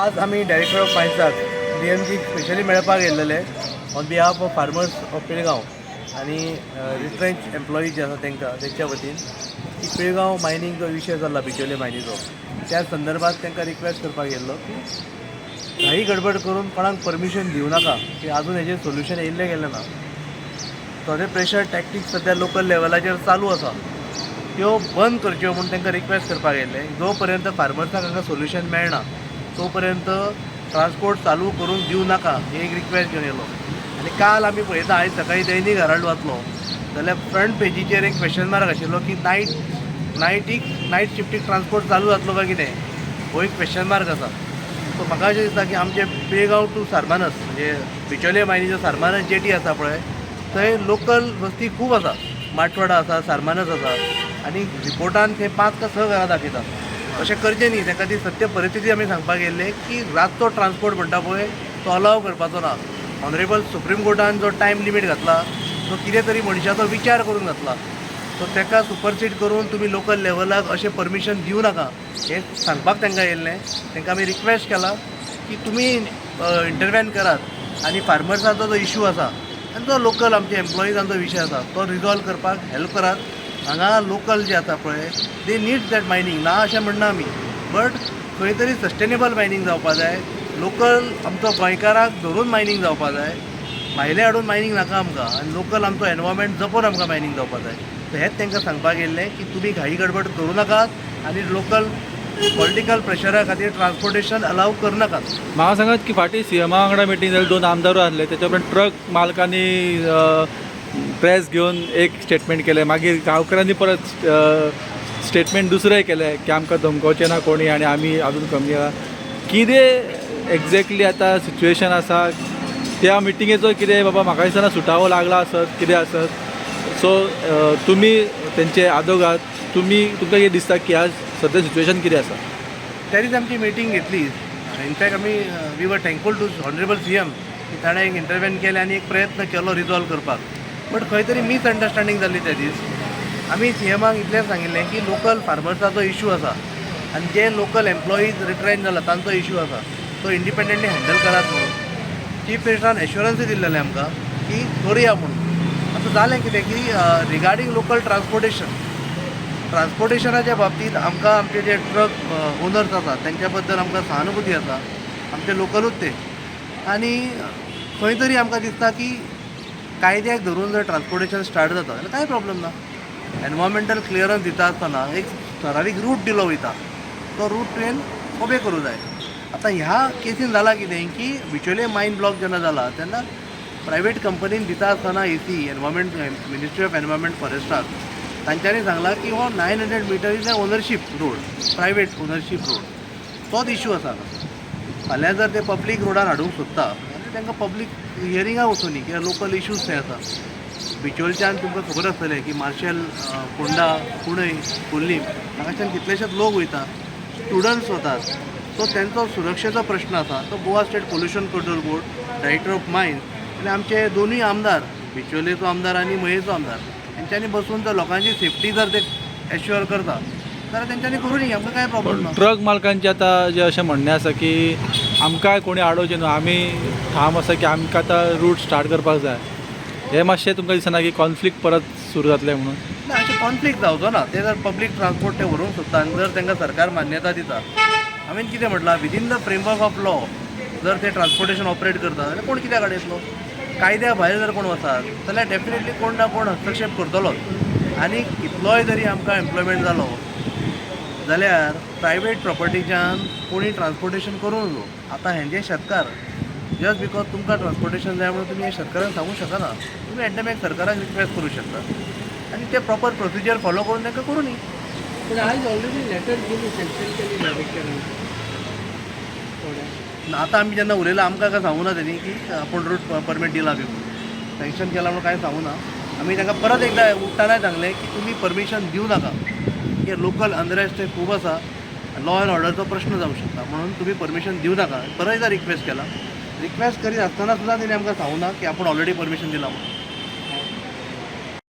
आज आमी director of मायन्साक डीएमजीक specially मेळपाक येयल्लेले on behalf of farmers of Pilgaon आनी रिट्रेंच एम्प्लॉई जे आसा तांकां तेंच्या वतीन की पिळगांव मायनींग जो विशय चल्ला, बिचोले मायनीचो, त्या संदर्भात तांकां रिक्वेस्ट करपाक येयल्लो की घाई गडबड करून कोणाक परमिशन दिवं नाका, की आजून हेजेर सोल्युशन येयल्लें गेलें ना. थोडे प्रेशर टॅक्टिक्स सद्या लोकल लेवलाचेर चालू आसा, त्यो बंद करच्यो म्हूण तांकां रिक्वेस्ट करपाक येयल्ले. जो पर्यंत फार्मर्साक हांगा सोल्युशन मेळना, तो पर्यंत ट्रान्सपोर्ट चालू करून दिवं नाका, ही एक रिक्वेस्ट घेवन येयलो. आनी काल आमी पळयता, आयज सकाळीं दैनीक हेराल्ड वाचलो जाल्यार फ्रंट पेजीचेर एक क्वेश्चन मार्क आशिल्लो की नायटीक नायट शिफ्टीक ट्रान्सपोर्ट चालू जातलो काय कितें, हो एक क्वेश्चन मार्क आसा. सो म्हाका अशें दिसता की आमचे पिळगांव टू सारमानस, म्हणजे बिचोले मायनीचो सारमानस जेटी आसा पळय, थंय लोकल वस्ती खूब आसा. माटवाडा आसा, सारमानस आसा आनी रिपोर्टान थंय पांच का स घरां दाखयता. अशें करचें न्ही. ताका ती सत्य परिस्थिती आमी सांगपाक गेल्ले की रातचो ट्रान्सपोर्ट म्हणटा पळय, तो अलाव करपाचो ना. ऑनरेबल सुप्रीम कोर्टान जो टायम लिमीट घातला, तो कितें तरी मनशाचो विचार करून घातला. सो ताका सुपरसीड करून तुमी लोकल लेवलाक अशें परमिशन दिवं नाका, हें सांगपाक तांकां येयल्लें. तांकां आमी रिक्वेस्ट केला की तुमी इंटरवेन करात आनी फार्मर्साचो जो इशू आसा आनी जो लोकल आमचे एम्प्लॉइजांचो विशय आसा, तो रिजॉल्व करपाक हेल्प करात. हांगा लोकल जे आसा पळय, they need that mining. ना अशें म्हणना आमी, बट खंय तरी सस्टेनेबल मायनींग जावपा जाय. लोकल आमचो गोंयकाराक धरून मायनींग जावपा जाय. भायले हाडून मायनींग नाका आमकां आनी लोकल आमचो एनवायरमेंट जपून आमकां मायनींग जावपा जाय. सो हेंच तांकां सांगपाक येयल्लें की तुमी घाई गडबड करूं नाकात आनी लोकल पॉलिटिकल प्रेशरा खातीर ट्रान्सपोर्टेशन अलाव करनाकात. म्हाका सांगात की फाटीं सीएमा वांगडा मिटींग जाली, दोन आमदारूय आसले. तेच्या उपरांत ट्रक मालकांनी प्रेस घेवन एक स्टेटमेंट केलें. मागीर गांवकारांनी परत स्टेटमेंट दुसरें केलें की आमकां धमकोवचें ना कोणी आनी आमी अजून कमी आहा. कितें एग्जॅक्टली आतां सिच्युएशन आसा? त्या मिटिंगेचो कितें बाबा, म्हाका दिसना सुटावो लागला आसत, कितें आसत. सो तुमी तेंचे आदोगाद, तुमी तुमकां कितें दिसता की आज सद्या सिच्युएशन कितें आसा? त्या दीस आमची मिटींग घेतली. इनफॅक्ट आमी we were thankful to honourable CM की ताणें एक इंटरवेन केलें आनी एक प्रयत्न केलो रिजॉल्व करपाक. बट खंय तरी मिसअंडरस्टँडींग जाल्ली. त्या दीस आमी सीएमाक इतलें सांगिल्लें की लोकल फार्मर्साचो इशू आसा आनी जे लोकल एम्प्लॉईज रिट्रेंच जाला तांचो इशू आसा, तो इंडिपेंडंटली हँडल करात म्हणून. चीफ मिनिस्टरान एश्योरन्सूय दिल्लेलें आमकां की करुया म्हणून. आतां जालें कितें की रिगार्डींग लोकल ट्रान्सपोर्टेशन, ट्रान्सपोर्टेशनाच्या बाबतींत आमकां आमचे जे ट्रक ओनर्स आसा, तेंच्या बद्दल आमकां सहानुभूती आसा. आमचे लोकलूच ते आनी खंय तरी आमकां दिसता की कायद्याक धरून जर ट्रान्सपोर्टेशन स्टार्ट जाता जाल्यार कांय प्रॉब्लम ना. एनवायरमेंटल क्लियरन्स दिता आसतना एक ठरावीक रूट दिलो वयता, तो रूट तुवें ओबे करूं जाय. आतां ह्या केसीन जालां कितें की बिचोले मायन ब्लॉक जेन्ना जाला, तेन्ना प्रायवेट कंपनीन दिता आसतना AC environment, ministry of environment फॉरेस्टाक तांच्यांनी सांगलां की हो 900 meter is a ownership road, private ownership road. तोच इशू आसा. फाल्यां जर ते पब्लीक रोडार हाडूंक सोदता जाल्यार तांकां पब्लीक हियरिंगाक वचूनी, कित्याक लोकल इशूज थंय आसा. बिचोलच्यान तुमकां खबर आसतलें की मार्शेल, फोंडा, कुंडय, खोर्लीम हांगाच्यान कितलेशेच लोक वयता, स्टुडंट्स वतात. सो तेंचो सुरक्षेचो प्रश्न आसा. तो Goa state pollution control board, director of mines आनी आमचे दोनूय आमदार, बिचोलेचो आमदार आनी मयेचो आमदार, हेंच्यांनी बसून जर लोकांची सेफ्टी जर ते एश्युअर करता जाल्यार तेंच्यांनी करूं न्ही, आमकां कांय प्रॉब्लम ना. ट्रक मालकांचे आतां जें अशें म्हणणें आसा की आमकां कोणी आडोवचें न्हू, आमी ठाम आसा की आमकां आतां रूट स्टार्ट करपाक जाय. हें मातशें तुमकां दिसना की कॉन्फ्लिक्ट परत सुरू जातलें म्हणून? ना, अशें कॉन्फ्लिक्ट जावचो ना. ते जर पब्लीक ट्रान्सपोर्ट ते व्हरूंक सोदता आनी जर तांकां सरकार मान्यता दिता, हांवें कितें म्हटलां, within the framework of law जर ते ट्रान्सपोर्टेशन ऑपरेट करता जाल्यार कोण कित्याक आडयतलो? कायद्या भायर जर कोण वचात जाल्यार डेफिनेटली कोण ना कोण हस्तक्षेप करतलोच. आनी कितलोय जरी आमकां एम्प्लॉयमेंट जालो जाल्यार प्रायवेट प्रॉपर्टीच्यान कोणी ट्रान्सपोर्टेशन करूं नजो. आतां हेंचे शेतकार, जस्ट because तुमकां ट्रान्सपोर्टेशन जाय म्हणून तुमी हे शेतकारांक सांगूंक शकना. तुमी एट the max सरकाराक रिक्वेस्ट करूं शकता आनी ते प्रॉपर प्रोसिजर फॉलो करून तांकां करूं न्ही. पूण आयज ऑलरेडी लेटर दिली, सँक्शन केली डायरेक्टरान. आतां आमी जेन्ना उलयला, आमकां काय सांगू ना तेणी की आपूण रूट परमीट दिला बी म्हणून, सँक्शन केला म्हणून कांय सांगू ना. आमी तांकां परत एकदां उठ्ठनाय सांगलें की तुमी परमिशन दिवं नाका, की लोकल अनरेस्ट ते खूब आसा, लॉ एंड ऑर्डरचो प्रश्न जावंक शकता, म्हणून तुमी परमिशन दिवं नाका. परत एकदां रिक्वेस्ट केला. रिक्वेस्ट करीत आसतना सुद्दां तेणी आमकां सांगू ना की आपूण ऑलरेडी परमिशन दिलां म्हणून.